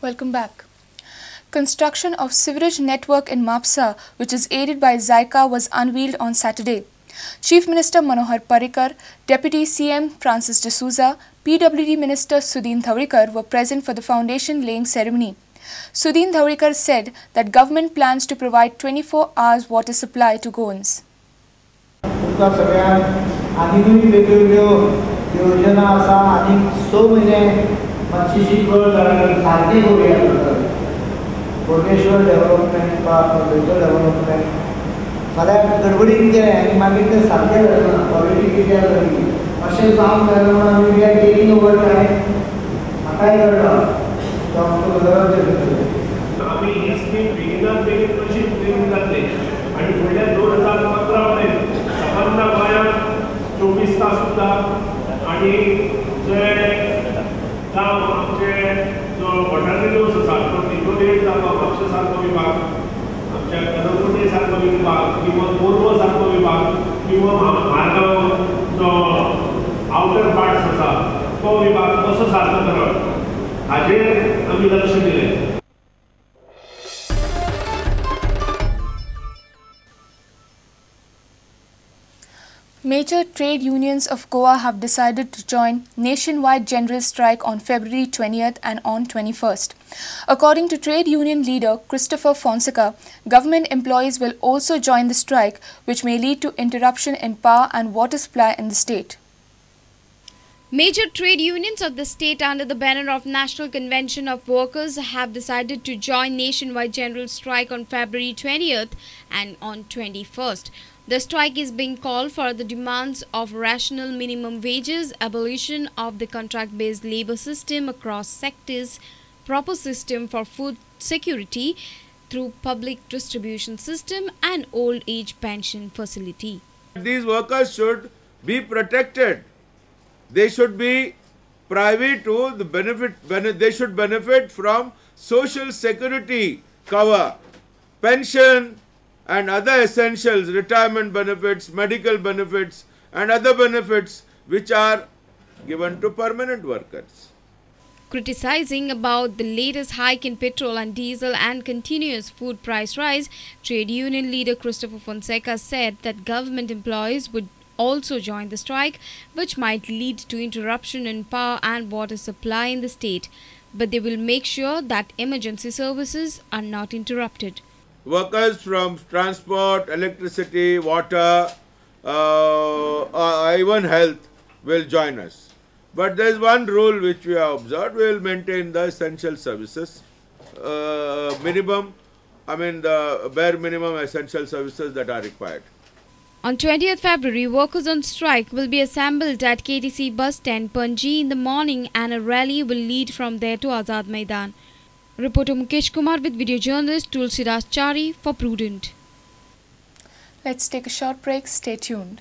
Welcome back. Construction of sewerage network in Mapsa, which is aided by JICA, was unveiled on Saturday. Chief Minister Manohar Parrikar, Deputy CM Francis D'Souza, PWD Minister Sudin Dhavalikar were present for the foundation laying ceremony. Sudin Dhavalikar said that government plans to provide 24 hours water supply to Goans. Koteshwar development park, development फाल्यां गडबडीन केलें आनी मागीर तें सारकें जालें ना, quality कित्याक जाली अशें जावंक जायना म्हणून आमी we are taking over time. म्हाकाय कळटा तो आमचो गरज. आमी ही स्कीम बेगिनात बेगीन कशी फुडें जातली आनी फुडल्या 2015 मेरेन सबंद गोंयांत 24 तास सुद्दां आनी जे गांव आमचे जो गटारी दोस आसा तो डिटोरिएट जालो, म्हापशें सारको विभाग, आमच्या कलंगुटे सारको विभाग किंवा मोरवो सारको विभाग किंवा मारगांव जो आवटर पार्ट्स आसा तो विभाग कसो सारको करप हाजेर आमी लक्ष दिलें. Major trade unions of Goa have decided to join nationwide general strike on February 20th and on 21st. According to trade union leader Christopher Fonseca, government employees will also join the strike, which may lead to interruption in power and water supply in the state. Major trade unions of the state under the banner of National Convention of Workers have decided to join nationwide general strike on February 20th and on 21st. The strike is being called for the demands of rational minimum wages, abolition of the contract-based labor system across sectors, proper system for food security through public distribution system and old age pension facility. These workers should be protected. They should be privy to the benefit, they should benefit from social security cover, pension and other essentials, retirement benefits, medical benefits and other benefits which are given to permanent workers. Criticizing about the latest hike in petrol and diesel and continuous food price rise, trade union leader Christopher Fonseca said that government employees would also join the strike, which might lead to interruption in power and water supply in the state. But they will make sure that emergency services are not interrupted. Workers from transport, electricity, water, even health will join us. But there is one rule which we have observed: we will maintain the essential services, minimum, I mean the bare minimum essential services that are required. On 20th February, workers on strike will be assembled at KTC bus stand Panji in the morning and a rally will lead from there to Azad Maidan. Reporter Mukesh Kumar with video journalist Tulsidas Chari for Prudent. Let's take a short break. Stay tuned.